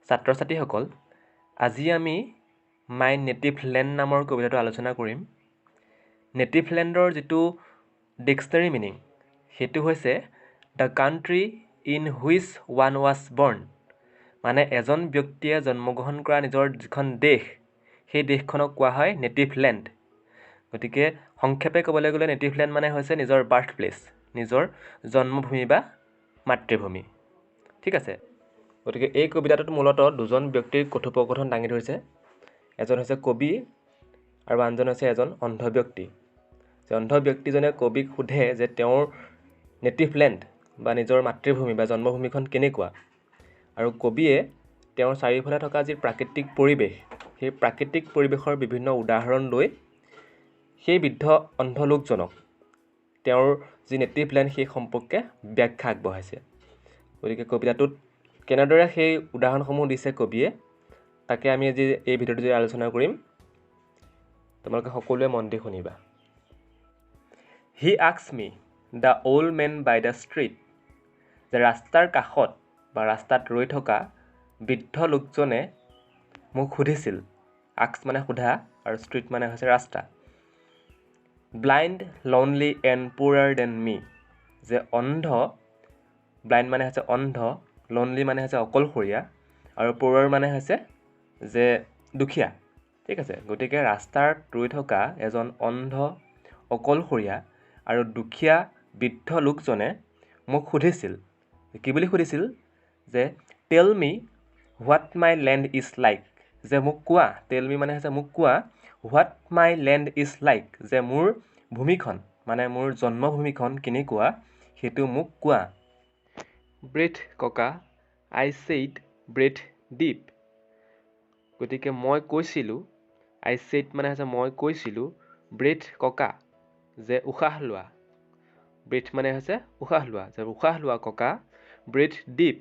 ছাত্ৰ ছাত্ৰীসকল, আজি আমি মাই নেটিভ লেণ্ড নামৰ কবিতাটো আলোচনা কৰিম। নেটিভ লেণ্ডৰ যিটো ডিক্সনেৰী মিনিং, সেইটো হৈছে the country in which one was born, মানে এজন ব্যক্তিয়ে জন্মগ্ৰহণ কৰা নিজৰ যিখন দেশ, সেই দেশখনক কোৱা হয় নেটিভ লেণ্ড। গতিকে সংক্ষেপে ক'বলৈ গ'লে নেটিভ লেণ্ড মানে হৈছে নিজৰ বাৰ্থ প্লেচ, নিজৰ জন্মভূমি বা মাতৃভূমি। ঠিক আছে। গতিকে এই কবিতাটোত মূলতঃ দুজন ব্যক্তিৰ কথোপকথন দাঙি ধৰিছে। এজন হৈছে কবি আৰু আনজন হৈছে এজন অন্ধ ব্যক্তি। যে অন্ধ ব্যক্তিজনে কবিক সোধে যে তেওঁৰ নেটিভ লেণ্ড বা নিজৰ মাতৃভূমি বা জন্মভূমিখন কেনেকুৱা, আৰু কবিয়ে তেওঁৰ চাৰিওফালে থকা যি প্ৰাকৃতিক পৰিৱেশ, সেই প্ৰাকৃতিক পৰিৱেশৰ বিভিন্ন উদাহৰণ লৈ সেই বৃদ্ধ অন্ধ লোকজনক তেওঁৰ যি নেটিভ লেণ্ড সেই সম্পৰ্কে ব্যাখ্যা আগবঢ়াইছে। গতিকে কবিতাটোত কেনেদৰে সেই উদাহৰণসমূহ দিছে কবিয়ে, তাকে আমি আজি এই ভিডিঅ'টোত আলোচনা কৰিম। তোমালোকে সকলোৱে মন দি শুনিবা। He asks me, the old man by the street, যে ৰাস্তাৰ কাষত বা ৰাস্তাত ৰৈ থকা বৃদ্ধ লোকজনে মোক সুধিছিল। আক্স মানে সোধা আৰু ষ্ট্ৰীট মানে হৈছে ৰাস্তা। Blind, lonely and poorer than me, যে অন্ধ, ব্লাইণ্ড মানে হৈছে অন্ধ, লনলি মানে হৈছে অকলশৰীয়া, আৰু পু'ৰাৰ মানে হৈছে যে দুখীয়া। ঠিক আছে। গতিকে ৰাস্তাত ৰৈ থকা এজন অন্ধ, অকলশৰীয়া আৰু দুখীয়া বৃদ্ধ লোকজনে মোক সুধিছিল। কি বুলি সুধিছিল? যে tell me what my land is like, যে মোক কোৱা, টেল মি মানে হৈছে মোক কোৱা, what my land is like, যে মোৰ ভূমিখন মানে মোৰ জন্মভূমিখন কেনেকুৱা সেইটো মোক কোৱা। ব্ৰেথ ককা, আই ছেইড ব্ৰেথ ডিপ। গতিকে মই কৈছিলোঁ, আই ছেইড মানে হৈছে মই কৈছিলোঁ, ব্ৰেথ ককা যে উশাহ লোৱা, ব্ৰেথ মানে হৈছে উশাহ লোৱা, যে উশাহ লোৱা ককা, ব্ৰেথ ডিপ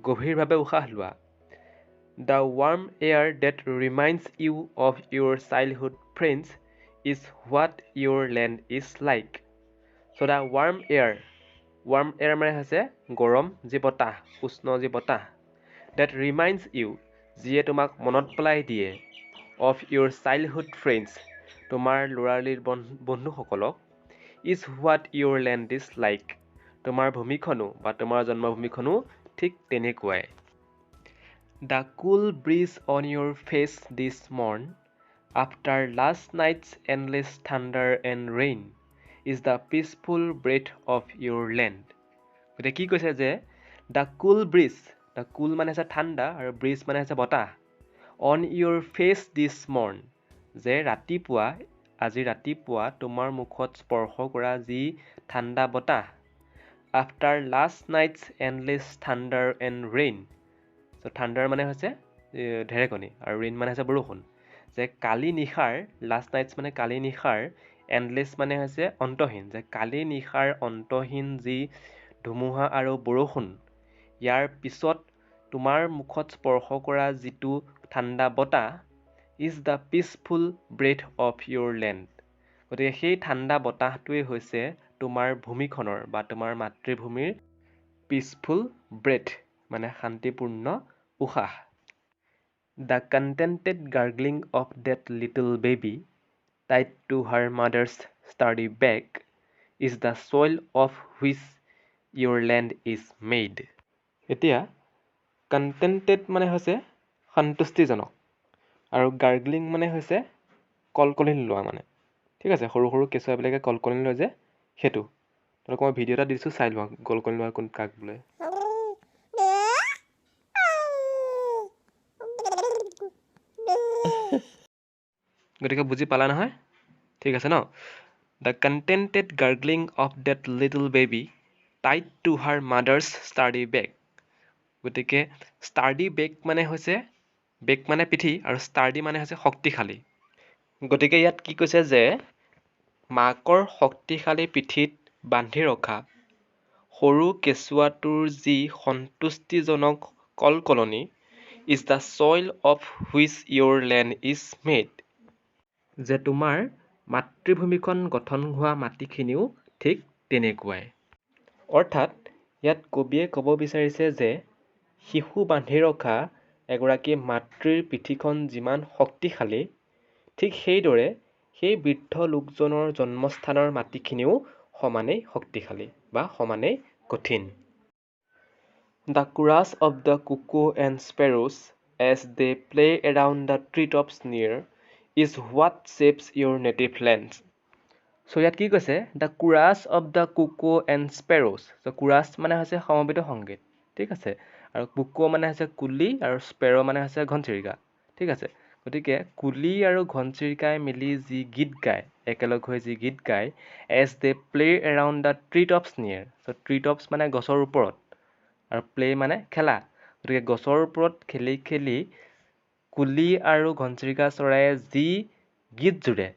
গভীৰভাৱে উশাহ লোৱা। The warm air that reminds you of your childhood friends is what your land is like. So the warm air, warm air মানে হৈছে গৰম যি বতাহ, উষ্ণ যি বতাহ, ডেট ৰিমাইণ্ডছ ইউ যিয়ে তোমাক মনত পেলাই দিয়ে, অফ your childhood friends তোমাৰ ল'ৰালিৰ বন্ধুসকলক, is what your land is like, তোমাৰ ভূমিখনো বা তোমাৰ জন্মভূমিখনো ঠিক তেনেকুৱাই। The cool breeze on your face this morn after last night's endless thunder and rain is the peaceful breath of your land. গতিকে কি কৈছে যে the cool breeze, the cool মানে হৈছে ঠাণ্ডা আৰু ব্ৰিজ মানে হৈছে বতাহ, on your face this morn, যে ৰাতিপুৱা, আজি ৰাতিপুৱা তোমাৰ মুখত স্পৰ্শ কৰা যি ঠাণ্ডা বতাহ, after last night's endless thunder and rain. So thunder মানে হৈছে ঢেৰেকনি আৰু ৰেইন মানে হৈছে বৰষুণ, যে কালি নিশাৰ, লাষ্ট নাইটছ মানে কালি নিশাৰ, এণ্ডলেছ মানে হৈছে অন্তহীন, যে কালি নিশাৰ অন্তহীন যি ধুমুহা আৰু বৰষুণ, ইয়াৰ পিছত তোমাৰ মুখত স্পৰ্শ কৰা যিটো ঠাণ্ডা বতাহ, is the peaceful breath of your land. গতিকে সেই ঠাণ্ডা বতাহটোৱেই হৈছে তোমাৰ ভূমিখনৰ বা তোমাৰ মাতৃভূমিৰ পিচফুল ব্ৰেথ মানে শান্তিপূৰ্ণ উশাহ। The contented gurgling of that little baby tied to her mother's sturdy back is the soil of which your land is made. এতিয়া কণ্টেণ্টেড মানে হৈছে সন্তুষ্টিজনক আৰু গাৰ্গলিং মানে হৈছে কলকলনি লোৱা মানে। ঠিক আছে, সৰু সৰু কেঁচুৱাবিলাকে কলকলনি লয় যে সেইটো। তোমালোকক মই ভিডিঅ' এটা দিছোঁ, চাই লোৱা কলকলনি লোৱা কোন কাক বোলে। গতিকে বুজি পালা নহয়? ঠিক আছে ন? The contented gurgling of that little baby tied to her mother's sturdy back. গতিকে ষ্টাৰ্ডি বেক মানে হৈছে, বেক মানে পিঠি আৰু ষ্টাৰ্ডি মানে হৈছে শক্তিশালী। গতিকে ইয়াত কি কৈছে যে মাকৰ শক্তিশালী পিঠিত বান্ধি ৰখা সৰু কেঁচুৱাটোৰ যি সন্তুষ্টিজনক কলকলনি, is the soil of which your land is made, যে তোমাৰ মাতৃভূমিখন গঠন হোৱা মাটিখিনিও ঠিক তেনেকুৱাই। অৰ্থাৎ ইয়াত কবিয়ে ক'ব বিচাৰিছে যে শিশু বান্ধি ৰখা এগৰাকী মাতৃৰ পিঠিখন যিমান শক্তিশালী, ঠিক সেইদৰে সেই বৃদ্ধ লোকজনৰ জন্মস্থানৰ মাটিখিনিও সমানেই শক্তিশালী বা সমানেই কঠিন। The chorus of the cuckoo and sparrows as they play around the tree tops near is what shapes your native land. So ইয়াত কি কৈছে? The chorus of the cuckoo and sparrows. So chorus মানে হৈছে সমবেত সংগীত, ঠিক আছে, আৰু কুকু মানে হৈছে কুলি আৰু স্পেৰ' মানে হৈছে ঘনচিৰিকা, ঠিক আছে। গতিকে কুলি আৰু ঘনচিৰিকাই মিলি যি গীত গায়, একেলগ হৈ যি গীত গায়, as they play around the tree tops near. So tree tops মানে গছৰ ওপৰত আৰু প্লে মানে খেলা। গতিকে গছৰ ওপৰত খেলি খেলি কুলি আৰু ঘনচিৰিকা চৰাইয়ে যি গীত জুৰে,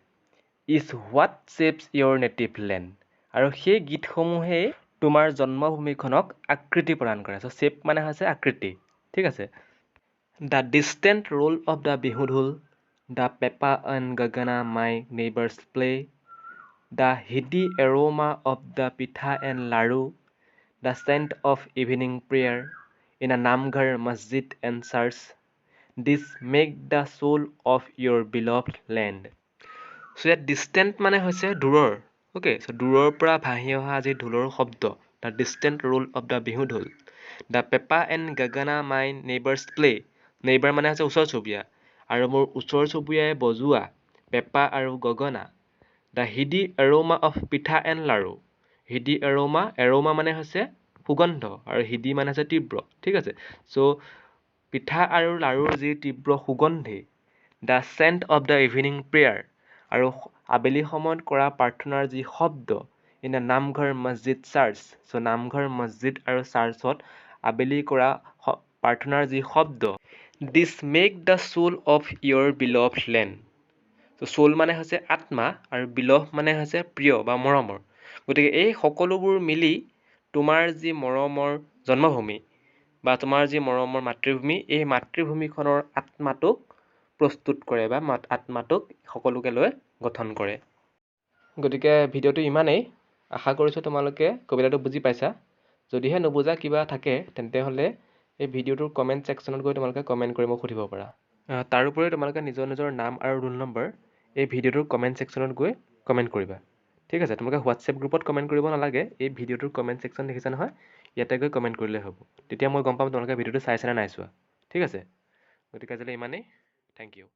is what shapes your native land, আৰু সেই গীতসমূহেই তোমাৰ জন্মভূমিখনক আকৃতি প্ৰদান কৰে। চ' শ্বেপ মানে হৈছে আকৃতি, ঠিক আছে। The distant roll of the Bihu dhol, the pepa and gogona my neighbours play, the heady aroma of the pitha and laru, the chant of evening prayer in a namghar, masjid and church, these make the soul of your beloved land. So ইয়াত distant মানে হৈছে দূৰৰ, okay. চ' দূৰৰ পৰা ভাহি অহা যি ঢোলৰ শব্দ, the distant roll of the Bihu dhol, the pepa and gogona my neighbours play. Neighbour মানে হৈছে ওচৰ চুবুৰীয়া, আৰু মোৰ ওচৰ চুবুৰীয়াই বজোৱা পেঁপা আৰু গগনা, the heady aroma of pitha and laru. Heady aroma, aroma মানে হৈছে সুগন্ধ আৰু হিডি মানে হৈছে তীব্ৰ, ঠিক আছে। চ' পিঠা আৰু লাৰুৰ যি তীব্ৰ সুগন্ধি, the chant of the evening prayer, আৰু আবেলি সময়ত কৰা প্ৰাৰ্থনাৰ যি শব্দ, in the namghar, masjid, church. So namghar, মছজিদ আৰু চাৰ্চত আবেলি কৰা প্ৰাৰ্থনাৰ যি শব্দ, these make the soul of your beloved land. So soul মানে হৈছে আত্মা আৰু বিলভ মানে হৈছে প্ৰিয় বা মৰমৰ। গতিকে এই সকলোবোৰ মিলি তোমাৰ যি মৰমৰ জন্মভূমি বা তোমাৰ যি মৰমৰ মাতৃভূমি, এই মাতৃভূমিখনৰ আত্মাটোক প্ৰস্তুত কৰে বা আত্মাটোক সকলোকে লৈ গঠন কৰে। গতিকে ভিডিঅ'টো ইমানেই। আশা কৰিছোঁ তোমালোকে কবিতাটো বুজি পাইছা। যদিহে নুবুজা কিবা থাকে, তেন্তে হ'লে এই ভিডিঅ'টোৰ কমেণ্ট ছেকশ্যনত গৈ তোমালোকে কমেণ্ট কৰি মোক সুধিব পাৰা। তাৰোপৰি তোমালোকে নিজৰ নিজৰ নাম আৰু ৰোল নম্বৰ এই ভিডিঅ'টোৰ কমেণ্ট ছেকশ্যনত গৈ কমেণ্ট কৰিবা, ঠিক আছে। তোমালোকে হোৱাটছএপ গ্ৰুপত কমেণ্ট কৰিব নালাগে, এই ভিডিঅ'টোৰ কমেণ্ট ছেকশ্যন দেখিছা নহয়, ইয়াতে গৈ কমেণ্ট কৰিলেই হ'ব। তেতিয়া মই গম পাম তোমালোকে ভিডিঅ'টো চাইছা নে নাই চোৱা, ঠিক আছে। গতিকে আজিলৈ ইমানেই, thank U.